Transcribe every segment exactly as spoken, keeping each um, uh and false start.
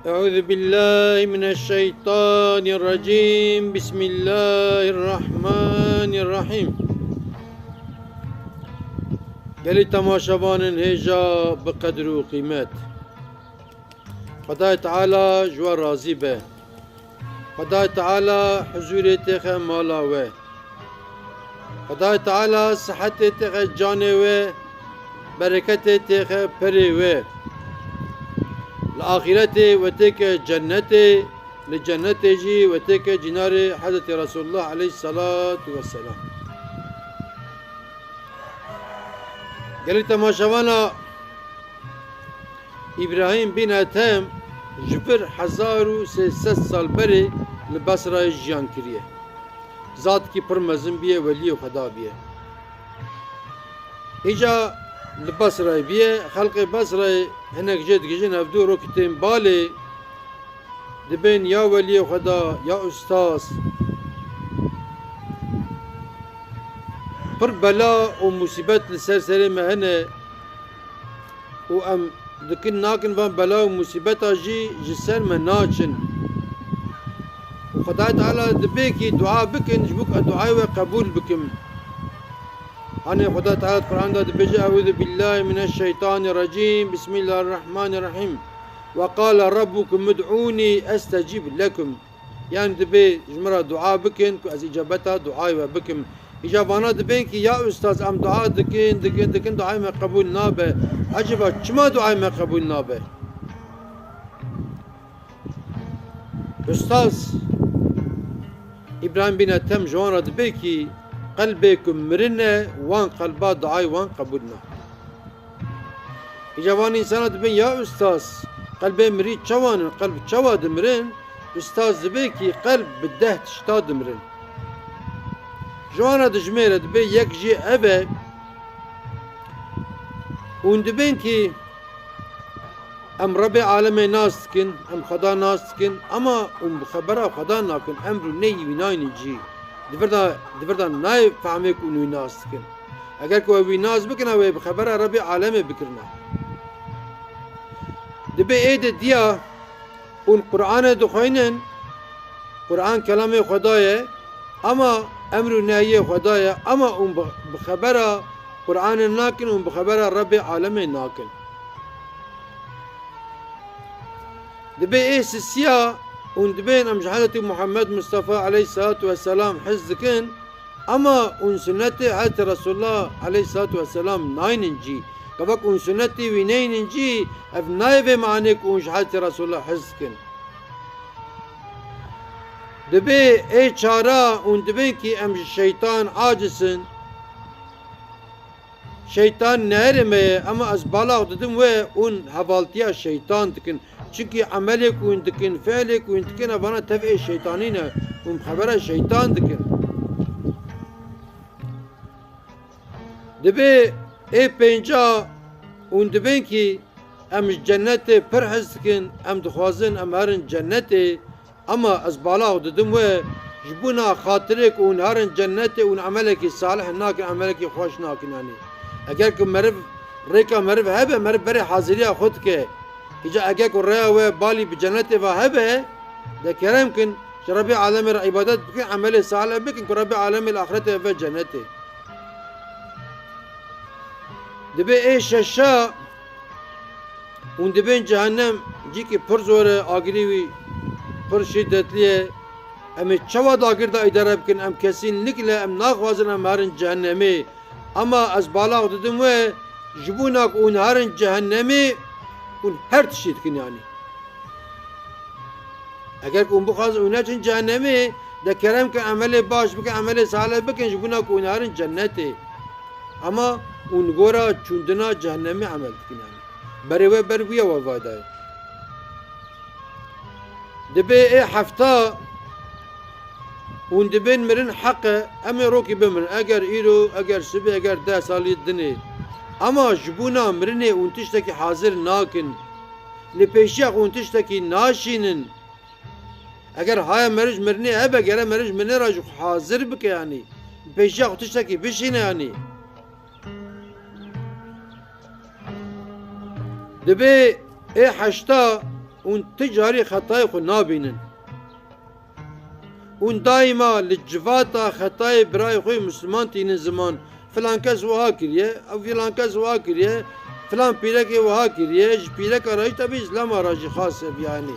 Euzu billahi mineşşeytanirracim. Bismillahirrahmanirrahim. Gelî temaşevanên hêja bi qedir û qîmet. Xwedayê Teala ji we razî be. Xwedayê Teala huzûrê têxe mala we. Xwedayê Teala sihetê têxe canê we, bereketê têxe perê we. Li axîretê we têke cennetê, li cennetê jî we têke cînarê Hezretî Resulullah aleyhisselatu vesselam. Gelî temaşevana, Îbrahîm bin Ethem ji vir hezar û sê sed sal berê li Basrayê jiyan kiriye. Zatkî pir mezin biye, weliyê Xweda biye. Îca li Basrayê biye, xelkê Basrayê hinek jê digihîjin, ev du rokî tên balê, dibên ya weliyê Xweda, ya ustaz. Pir bela û musîbet li ser serê me hene û em dikin nakin van bela û musîbeta jî ji ser me naçin. Û Xwedayê Teala dibê kî dua bikin, ji bo ku ez duayê we qebûl bikim. Hanê Xwedayê Teala di Quran de dibêje, "Euzu billahi mineşşeytanirracim, Bismillahirrahmanirrahim. Ve qale rabbukum ud'ûnî estecib lekum." Yanî dibê ji min re dua bikin ku ez îcabeta duayê we bikim. Îca vana dibên kî ya ustaz em dua dikin, dikin, dikin, duayê me qebûl nabe. Ecêba çima duayê me qebûl nabe? Ustaz Îbrahîm bin Ethem ji wan re dibê kî qelbê ku mirine, wan qelba duayê wan qebûl nabe. Îca van însana dibên, ya ustaz, qelbê mirî çawan in, qelb çawa dimirin? Ustaz dibê kî qelb bi deh tişta dimirin. Ji wan re dijmêre dibê yek jê ev e. Hûn dibên kî em Rebê alemê nas dikin, em Xweda nas dikin, ama hûn bi xebera Xweda nakin, emr û nehî wî naynin cî. Di vir de, di vir de nayê fehmê ku hûn wî nas dikin. Eger ku we wî nas bikirina, wê bi xebera Rebê alemê bikirina. Dibê ê de diya hûn Qur'anê dixwînin, Qur'an kelamê Xweda ye, ama emr û nehiyê Xweda ye, ama hûn bi, bi xebera Qur'anê nakin, hûn bi xebera Rebê alemê nakin. Dibê ê sisiya hûn dibên em ji Hezretî Muhammed Mustafa aleyhisselatu vesselam hez dikin, ama hûn sunnetê Hezretî Resulullah aleyhisselatu vesselam naynin cî. Gava ku hûn sunnetê wî neynin cî, ev nayê vê manê ku hûn ji Hezretî Resulullah hez dikin. Dibê ê çara hûn dibên kî em ji şeytan aciz in. Şeytan nehêrê me ye, ema ez balax didim we hûn hevaltiya şeytan dikin. Çimkî emelê ku hûn dikin, fiilê ku hûn dikin, evana tev ê şeytanî ne. Hûn xebera şeytan dikin. Dibê ê pênca hûn dibên kî em ji cennetê pir hez dikin, em dixwazin em herin cennetê, Ema ez balax didim we, ji bona xatirê ku hûn herin cennetê, hûn emelekî salih nakin, emelekî xweş nakin, yanî. Eger ku meriv, rêka meriv hebe, meriv berê haziriya xwe dike. Îca eger ku rêya we balî bi cennetê ve hebe, de kerem kin, ji Rebê alemê re îbadet bikin, emelê salih bikin, ku Rebê alemê li axretê ve cennetê. Dibê ê şeşa, Hûn dibên cehennem cîkî pir zor e, agirî wî pir şîddetlî ye. Em ê çawa di agir de îdare bikin? Em kesînlikle em naxwazin em herin cehennemê. Ema ez balax didim we, ji bona ku hûn herin cehennemê, hûn her tiştî dikin, yanî. Eger ku hûn bixwazin hûn neçin cehennemê, de kerem kin emelê baş bikin, emelê salih bikin, ji bona ku hûn herin cennetê. Ema hûn gora çûndina cehennemê emel dikin, yanî. Berê we ber bûye we vay dayê. Dibê ê hefta hûn dibên mirin heq e, em ê rokî bimirin. Eger îro, eger sibê, eger deh salî dinê. Ema ji bona mirinê hûn tiştekî hazir nakin. Li pêşiya xwe hûn tiştekî naşînin. Eger haya meriv ji mirinê hebe, gere meriv ji mirinê re jî xwe hazir bike, yanî. Pêşiya xwe tiştekî bişîne, yanî. Dibê ê heşta hûn ti carî xetayê xwe nabînin. Hûn daîma li civata xetayê birayê xwe yê Misliman tînin ziman. Filan kes wiha kiriye, ew filan kes wiha kiriye, filan pîrekê wiha kiriye, ji pîreka re jî tebî Îslama re jî xas e, yanî.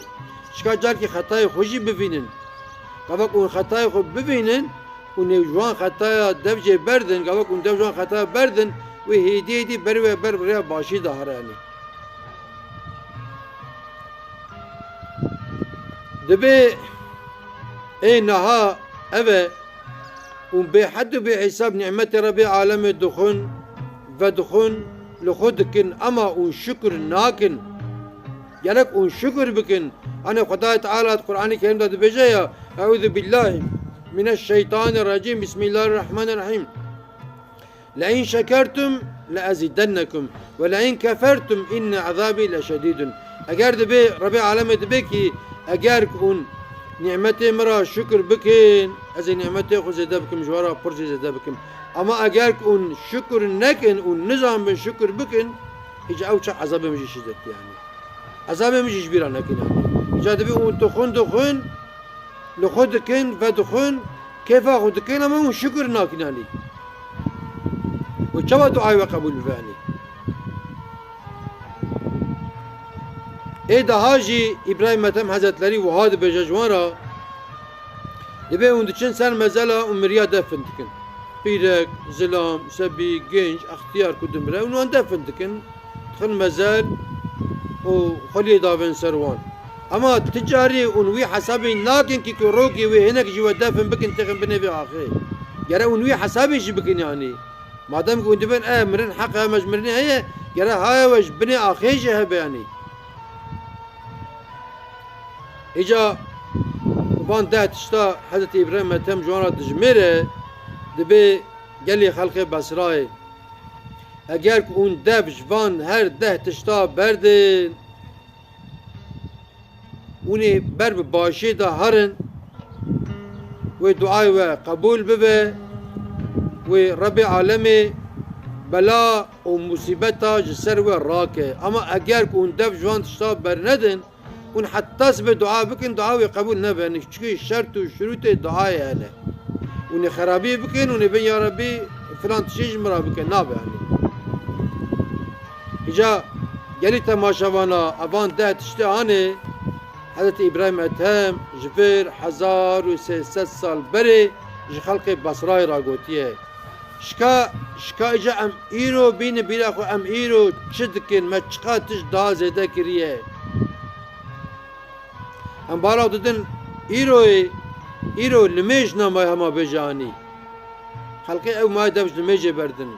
Şika carkî xetayê xwe jî bivînin. Gavek hûn xetayê xwe bivînin, hûn ê ji wan xetaya dev jê berdin, gavek hûn dev ji wan xetaya berdin, wê hêdî hêdî berî we ber bi rêya başî de here, yanî. Dibê ê niha ev e, hûn bêhed û bêhîsab nîmetê Rebê alemê dixwin, vedixwin, li xwe dikin, ema hûn şukir nakin. Gerek hûn şukir bikin. Hani Xwedayê Teala di Qur'anê Kerîm de dibêje ya, Eûzu billahî mineşşeytanirrecîm. Bismillahirrahmanirrahîm. "Le in şekertum le ezîdennekum ve le in kefertum inne ezabî leşedîdun." Eger dibê, Rebê alemê dibê kî, eger ku hûn nîmetê min re şukir bikin, ez ê nîmetê xwe zêde bikim, ji we re pir jî zêde bikim. Ama eger ku hûn şukir nekin, hûn nizanibin şukir bikin, îca ew çax ezabê min jî şiddet, yanî. Ezabê min jî ji bîra nekin, yanî. Îca dibê hûn dixwin, dixwin, li xwe dikin, vedixwin, kêfa xwe dikin, ama hûn şukir nakin, yanî. Û çawa duayê we qebûl bibe, yanî? Ê daha jî Îbrahîm Ethem Hezretlerî wiha dibêje ji wan re, dibê hûn diçin ser mezela û miriya defin dikin. Pîrek, zilam, sebî, genç, extiyar ku dimire, hûn wan defin dikin. Dixin mezel û xweliyê davên ser wan. Ema ti carî hûn wî hesabê nakin kî ku rokê wê hinek ji we defin bikin têxin binê vê axê. Gere hûn wî hesabê jî bikin, yanî. Madem ku hûn dibin, e, mirin heq e, me ji mirinê heye, gere haya we ji binê axê jî hebe, yanî. Îca van deh tişta Hezretî Îbrahîm Ethem ji wan re dijmêre, dibê gelê xelkê Besrayê. Eger ku hûn dev ji van her deh tişta berdin, hûn ê ber bi başê de herin, wê duayê we qebûl bibe, wê Rebê alemê bela û musîbeta ji ser we rake. Ama eger ku hûn dev ji van tişta bernedin, hûn heta sibê dua bikin, dua wê qebûl nebe. Yanî çikî şert û şurûtê duayê hene. Hûn ê xerabî bikin, hûn ê bên, "Ya Rebî, filan tiştê ji min re bike." Nabe, yanî. Îca gelî temaşevana, evan deh tiştê anê, Hezretî Îbrahîm Ethem ji vir hezar û sê sed sal berê ji xelkê Besrayê re gotiye. Şika, şika îca em îro bînin bîra xwe, em îro çi dikin, me çiqas tişt daha zêde kiriye. Em bala didin îroyê, îro nimêj nemaye hema bêje anî. Xelkê ew maye dev ji nimêjê berdin.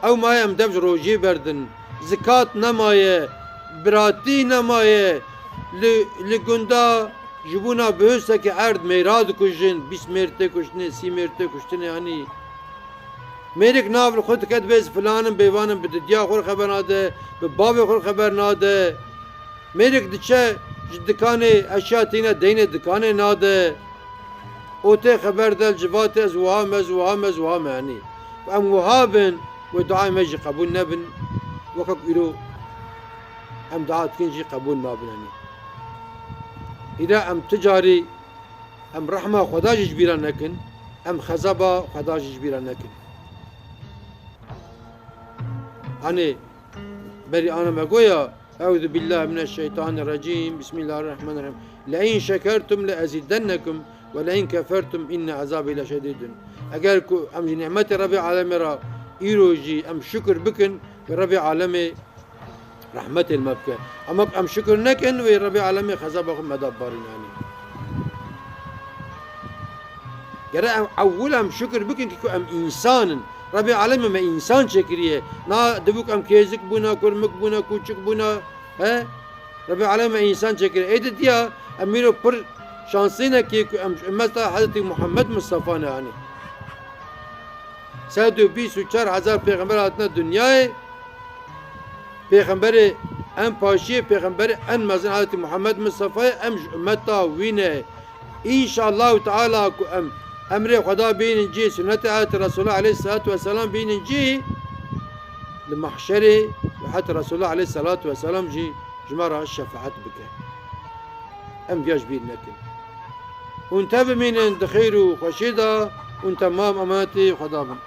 Ew maye em dev ji rojê berdin. Zikat nemaye, biratî nemaye. Li, li gunda ji bona bihustekî erd mêra dikujin, bîst mêr tê kuştinê, sî mêr tê kuştinê, anî. Mêrik nav li xwe dike, dibê ez filan im, bêvan im, bi didiya xwe re xeber nade, bi bavê xwe re xeber nade. Mêrik diçe ji dikanê eşya tîne, deynê dikanê nade. Û tê xeber de li civatê ez wiha me, ez wiha me, ez wiha me, yanî. Em wiha bin, wê duayê me jî qebûl nebin. Wekek îro em dua dikin jî qebûl nabin, yanî. Îre em ti carî Em rehma Xweda jî ji bîra nekin, em xezaba Xweda jî ji bîra nekin. Hanê berî ana me goya, Eûzu billahî mineşşeytanirrecîm, Bismillahirrahmanirrahîm. Le in şekertum le ezîdennekum ve le in kefertum inne ezabî leşedîdun. Eger ku em ji nîmetê Rebê alemê re îro jî em şukir bikin, wê Rebê alemê rehmetê li me bike. Ama em şukir nekin, wê Rebê alemê xezaba xwe me da barîn, yanî. Gere em ewil em şukir bikin ki ku em însan in. Rebê alemê me însan çêkiriye. Na dibûk em kêzik bûna, kurmik bûna, kûçik bûna, he? Rebê alemê me însan çêkiriye. Ê didiya em îro pir şansî ne ki ku em ji ummeta Hezretî Muhammed Mustafa ne, yanî. Sed û bîst û çar hezar pêxember hatine dinyayê. Pêxemberê en paşiyê, pêxemberê en mezin Hezretî Muhammed Mistefayê, em ji ummeta wî ne. Înşallahu Teala ku em emrê Xweda bînin cî, sunnetê Hezretî Resulullah aleyhisselatu vesselam bînin cî, li mahşerê Hezretî Resulullah aleyhisselatu vesselam jî ji me re şefaet bike. em viya ji bîr nekin. Hûn tevbimînin di xêr û xweşiyê de, hûn temam emanetê Xweda bin.